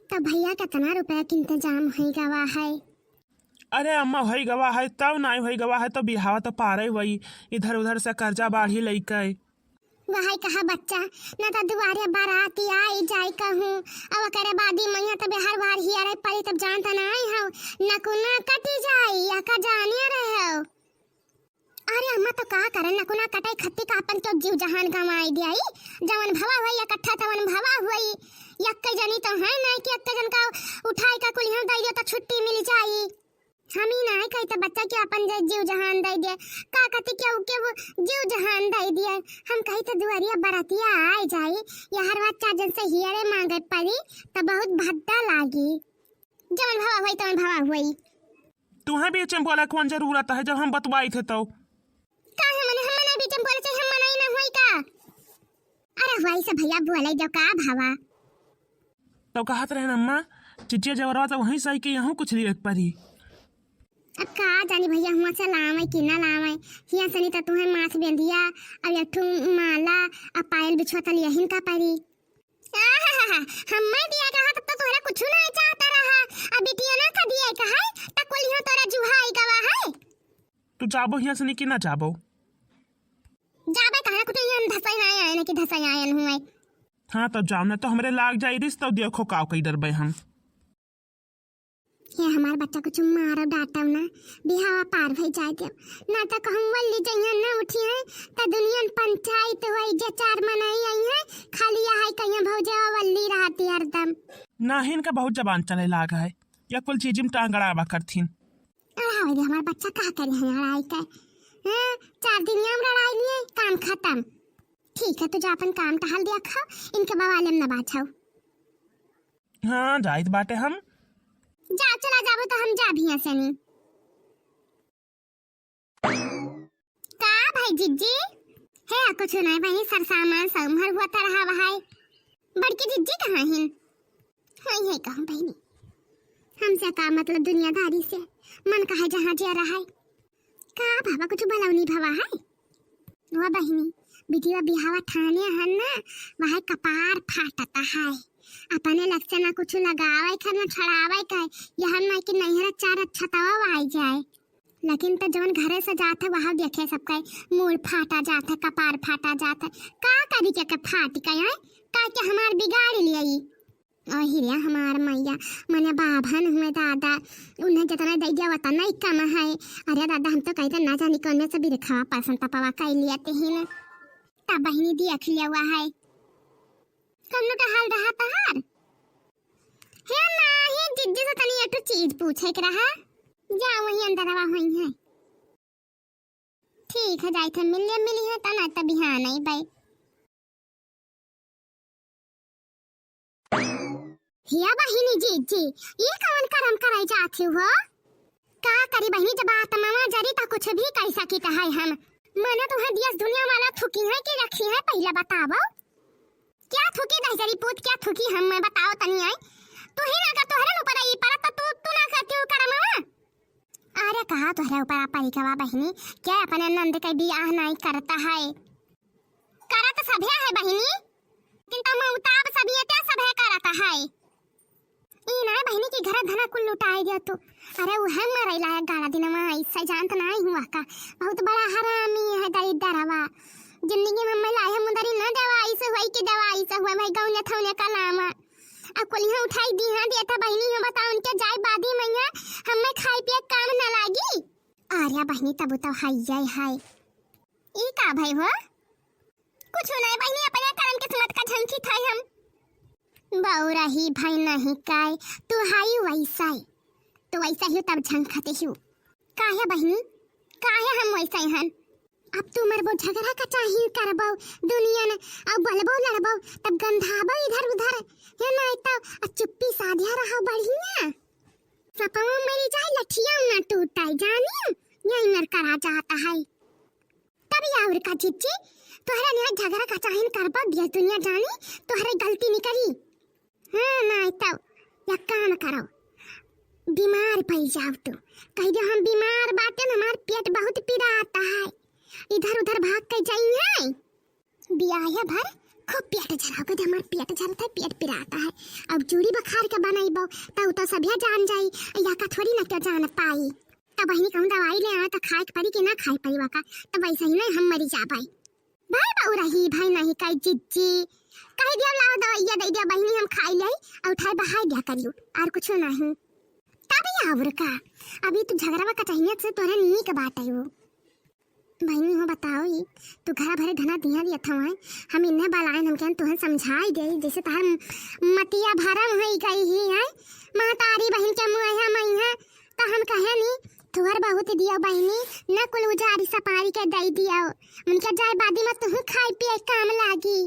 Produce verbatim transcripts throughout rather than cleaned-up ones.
तो भैया, कितना रुपया के इंतजाम होइ गवा है? अरे अम्मा, होइ गवा है, तब नाई होइ गवा है, तो बिहावा तो पारे हुई, इधर उधर से कर्जा बाढ़ी लइके। वही कहा बच्चा, न तो दुआरे बाराती आई जाए कहूँ, अब ओकरे बाद ही मैया तब हर बार हियरे परी, तब जानता नाई हो, नकुना कटी जाई, या का जाने रहे हो। अरे अम्मा, तो का करे, नकुना कटाई खत्ती का अपन क्यों जीव जहान गंवाई दियाई? जवन भवा हुई इकट्ठा तवन भवा हुई। यक्के जनी तो है नहीं कि यक्के जन का उठाई का कुलियों दे दियो तो छुट्टी मिल जाई। हम ही ना कही तो बच्चा के अपन जे जीव जहान दे दिए, का कती के उके वो जीव जहान दे दिए। हम कही तो दुआरिया बरतिया आए जाई, या हर बात चार जन से हियरे मांगे पड़ी, तो बहुत भद्दा लागी। जवन भवा हुई तवन भवा हुई। तुहे बीच में बोला कौन जरूरत है, जब हम बतवाई थे तो? काहे मने हम मने बीच में बोले चाहिए, हम मनाई ना होई का? अरे हुआई से भैया बोले जो का भावा। तो कहत रहे अम्मा, चिचिया जवरवा तो वहीं सही के यहूँ कुछ लिए परी। अब का जानी भैया, हुआ से लावे कि ना लावे। हिया सनी तो तुहे माथ बेंदिया, अब एक ठो माला, अब पायल बिछुआ तो लियहिन का परी। आहाहा, हम्मे दिया कहा तब तो तोहरा कुछ ना चाहता रहा। अब बिटिया ना का दिया कहा, त कुलियो तोरा जुहाई गवा है। तू जाबो हिया सनी कि ना जाबो? जाबे कहा कुछ, ये धसई ना आए ना कि धसई आयन हुए। हाँ, तब जाओ ना, तो हमरे लाग जाई रिस, तब देखो काव कई डरबे हम। हे हमार बच्चा, कुछ मारो डांटो ना, बिहावा पार भई जाए देव, ना तो कहूँ वल्ली जइहन ना उठी है, त दुनियन पंचायत होई, जे चार मनई आई है, खाली यह है कहिया भौजे वल्ली रहती हरदम। ना, इनका बहुत जबान चले लाग है, या कुल चीज में टांगड़ावा करथिन। अरे हाँ, रे हमार बच्चा का करे है लड़ाई का? हाँ, चार दिन यहाँ लड़ाई लिए, काम खत्म। ठीक है, तू जा अपन काम टहल दिया खाओ, इनके बवाले में न बाझाओ। हाँ, जाइत बाटे हम। जा, चला जाबो तो हम जा भी ऐसे नहीं। का भाई जिज्जी? हे, कुछ नहीं बहिनी, सरसामान संभर हुआ तरह भाई। बड़की जिज्जी कहाँ हिन? हाँ, ये कहूँ बहिनी, हमसे का मतलब दुनियादारी से, मन कहे जहाँ जिया रहा है। का बाबा कुछ बलौनी भवा है? वा बहिनी, बिटिया बिहावा ठाने हन ना, वह कपार फाटता है। अपने लग से ना कुछ लगावे के, ना छड़ावे के, यह ना कि नैहर चार छतवा आई जाए। लेकिन तो जौन घरे से जात है, वह देखे सबके मूड़ फाटा जात है, कपार फाटा जात है। का करी के, के फाट के है? का के हमार बिगाड़ लिया ई? ओही रे हमार मैया, मने बाभन हुए दादा, उन्हें जितना दे दिया उतना ही कम है। अरे दादा, हम तो कहते ना जानी कौन से बिरखवा पसंद तपवा कर लिया तेहिन। तब बहिनी देख लिया हुआ है। कौनो का हाल रहा तहार? हे ना, हे जिज्जी से तनी एक ठो चीज पूछे के रहा। जा वही अंदरवा हुई है। ठीक है, जाइत है, मिलिए, मिली है, तना त बिहान आई बाई। हिया बहिनी जिज्जी, ई कवन करम कराई जात ही हो? का करी बहिनी, जब आत्मा जरी त कुछ भी कह सकित है हम। मने तुहे दियस दुनिया वाला थुकी है कि रखी है, पहले बतावो। क्या थुकी दहिजरी पूत, क्या थुकी हम, मैं बताओ तनी आई। तू ही ना कर, तोहरे ऊपर आई पर, तो तू, तू ना करती हो करमवा। अरे कहा तोहरे ऊपर आ परी गवा बहिनी, क्या अपने नंद के बियाह नहीं करता है? करत सभे है बहिनी, किंतु मौताब सभियते सभे करत है। ई ना बहिनी की घर धना कुल लुटाए दिया तू। अरे उहे मरई लायक गाड़ा दिनवा ऐसा जानत नाई हुआ का। बहुत बड़ा हरामी है दरिद्रवा। जिंदगी में हमें लाए मुंदरी ना दवाई से हुई कि दवाई से हुआ भाई गौने थौने का लामा। अब कुलिया उठाई दी हाँ दिया था बहिनी, हम बताओ उनके जाए बादी मैया हमें खाए पिए काम ना लागी। अरे बहिनी तब तो हाय जाए हाय। ई का भाई हो? कुछ नहीं बहिनी, अपने करम किस्मत का झंखी था हम। बौरा ही भाई नहीं काय, तू हाई वैसा ही। तू वैसा ही तब झंखते ही। काहे बहिनी? काहे हम वैसा ही हन? अब तू मरबो झगड़ा का चाही करबो दुनिया ने, अब बोलबो लड़बो तब गंधाबो इधर उधर। हे नहीं तो अब चुप्पी साध्या रहो बढ़िया। सपवा मरी जाए लठिया ना टूटाए जानी, यही मेर करा जाता है। तब या और का जिज्जी, तोहरे निया झगड़ा का चाहिन करबो दिया दुनिया जानी, तोहरे गलती निकली। हाँ, नहीं तो या काम करो, बीमार पड़ जाओ तू, कह दो हम बीमार बाटे, हमार पेट बहुत पिराता है, इधर उधर भाग के जाई है। बियाहे भर खूब पेट झराओ के, हमार पेट झरत है, पेट पिरात है। अब चूड़ी बखार के बनइबो, त उ तो सभे जान जाई, या का थोड़ी ना केउ जान पाई। त बहिनी कहूँ दवाई ले आए, त खाए के परी कि ना खाए परी वका, त वैसे ही नहीं हम मरी जाबै। भाई बउरही, भाई नहीं कही जिज्जी, कही दियो लाओ दवाइया दे दियो बहिनी, हम खाई ले, और उठाए बहाई दिया करियो, और कुछ नहीं। तब ये और का, अभी तू झगड़ा कटहिया से तोरे नीक बात है वो। बहिनी हो बताओ, ई तू घरा भरे धना दिया दिया था, हम इन्हें बलायन, हम कहन तुहन समझाई दे, जैसे तहर मतिया भरम होई गई ही है। महतारी बहिन के मुँह है मई है, त हम कहे नी, तुहर बहुत दियो बहिनी, न कुल उजारी सपारी के दई दियो, उनके जाए बादी में तुहू खाए पिए काम लागी।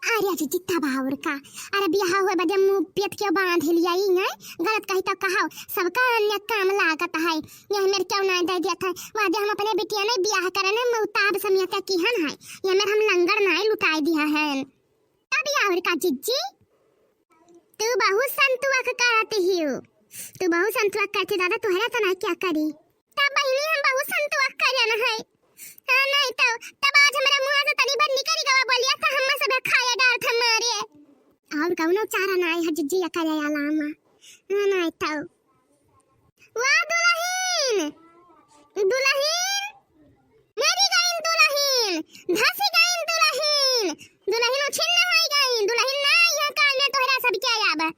अरे जिज्जी, तब और का, अरे बियाह हुए बदे मुँह पेट के बांध लिया ही है, गलत कही तो कहो, सबका अन्य काम लागत है, यह मेरे क्यों ना दे दिया था, वादे हम अपने बिटिया नहीं बियाह करे ने, मुताब समिया के किहन है, ये मेरे हम लंगड़ नहीं लुटाई दिया है। तब और का जिज्जी, तू बहुत संतुआ के करत हियो, तू बहुत संतुआ करती दादा, तुहरा तो ना क्या करी। तब बहिनी हम बहुत संतुआ करन है। हाँ, नहीं तो, तब आज हमरा मुँह से तनी भर निकल गवा बोलिया, तो हम सब खाए डाल था मारे। और कौनो चारा ना है जिज्जी, या करे अलामा। हाँ, नहीं तो। वाह दुलहिन, दुलहिन, मरी गईन दुलहिन, धसी गईन दुलहिन, दुलहिन उछिन्न होई गईन, दुलहिन ना यहाँ काल में तोहरा सब के आब।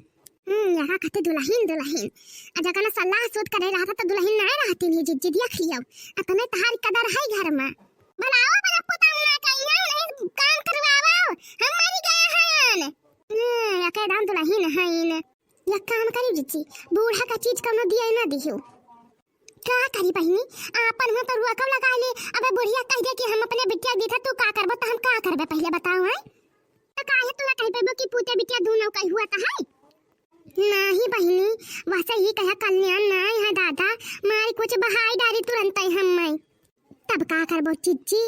हम्म, यहाँ कहते दुलहिन, दुलहिन। आ जगह ना सलाह सूत करे रहा था तो दुलहिन ना रहती नहीं जिज्जी, देख लियो। अतने तहार कदर है घर में। बुलाओ बड़ा पुताऊ ना कहीं है, नहीं काम करवाओ, हम मरी गए हैं। हम्म, या के दाम दुलहिन है इन। या काम करी जिज्जी, बूढ़ा का चीज कौनो दिया ना दियो। का करी बहिनी, आपन हो तो रुआ कब लगा ले। अबे बुढ़िया कह दे कि हम अपने बिटिया दी था, तू का करबो, तो हम का करबे, पहले बताओ, हैं? तो काहे तू ना कह पेबो कि पूते बिटिया दूनो कहीं हुआ तो है? नाही बहिनी, वैसे ही कहा कल्याण ना है दादा, मारी कुछ बहाई डारी तुरंत ही हम मैं। तब का करबो जिज्जी?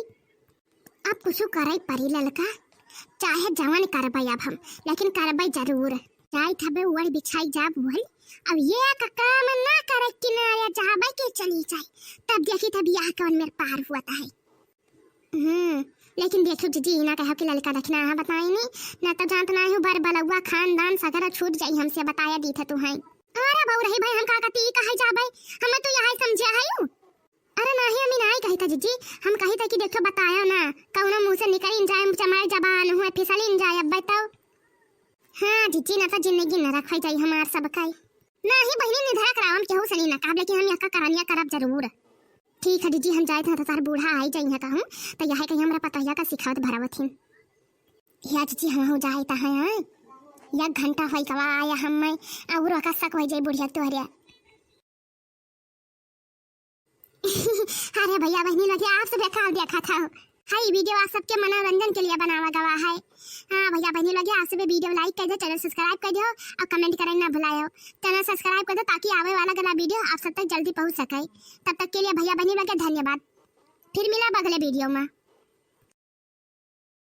अब कुछ करे परी ललका, चाहे जवन करबै अब हम, लेकिन करबै जरूर। जाई थबे ओढ़ बिछाई जाब बोल, अब ये का काम ना करे किनारे जाबे के चली जाई, तब देखी था बियाह कौन मेरे पार हुआ था है। हम्म, लेकिन देखो जिज्जी, ना कहो कि ललका दखिना है बताई नहीं, ना तो जानत ना हो बर बलौआ खानदान सगरा छूट जाई हमसे, बताया दी था तू है। अरे बउरही भाई, हम का कती कहे जाबे, हमें तू यहाँ समझा है यू? अरे नाही, हम नाही कही था जिज्जी, हम कही था कि देखो बतायो ना, कौनो मुँह से निकलिन जाए, चमार जबान हुए फिसलिन जाए, अब बताओ। हाँ जिज्जी, ना तो जिंदगी नरक हो जाई हमार सब काई। नाही बहिनी, निधरा करावम केहू सनी ना कहब, लेकिन हम यहाँ का करनिया करब जरूर। ठीक है जिज्जी, हम जाए थे तो तार बूढ़ा आई जाई है कहूँ, तो यह कहीं हमरा पतोहिया का सिखावत भरावत हिन। या जिज्जी, हम हो जाए ता है, हाँ? एक घंटा होई गवा आया हम मैं, और का शक हो जाए बुढ़िया तोहरे। अरे भैया बहनी लोग, आप सब का देखा था? हाय, वीडियो आप सबके मनोरंजन के लिए बनावा गवा है। हाँ भैया बहनी लोग, आप सब वीडियो like कर दो, channel subscribe कर दो और comment करना ना भुलायो। Channel subscribe कर दो ताकि आवे वाला अगला वीडियो आप सब तक जल्दी पहुँच सके। तब तक के लिए भैया बहनी लोग धन्यवाद। फिर मिला अगले वीडियो में।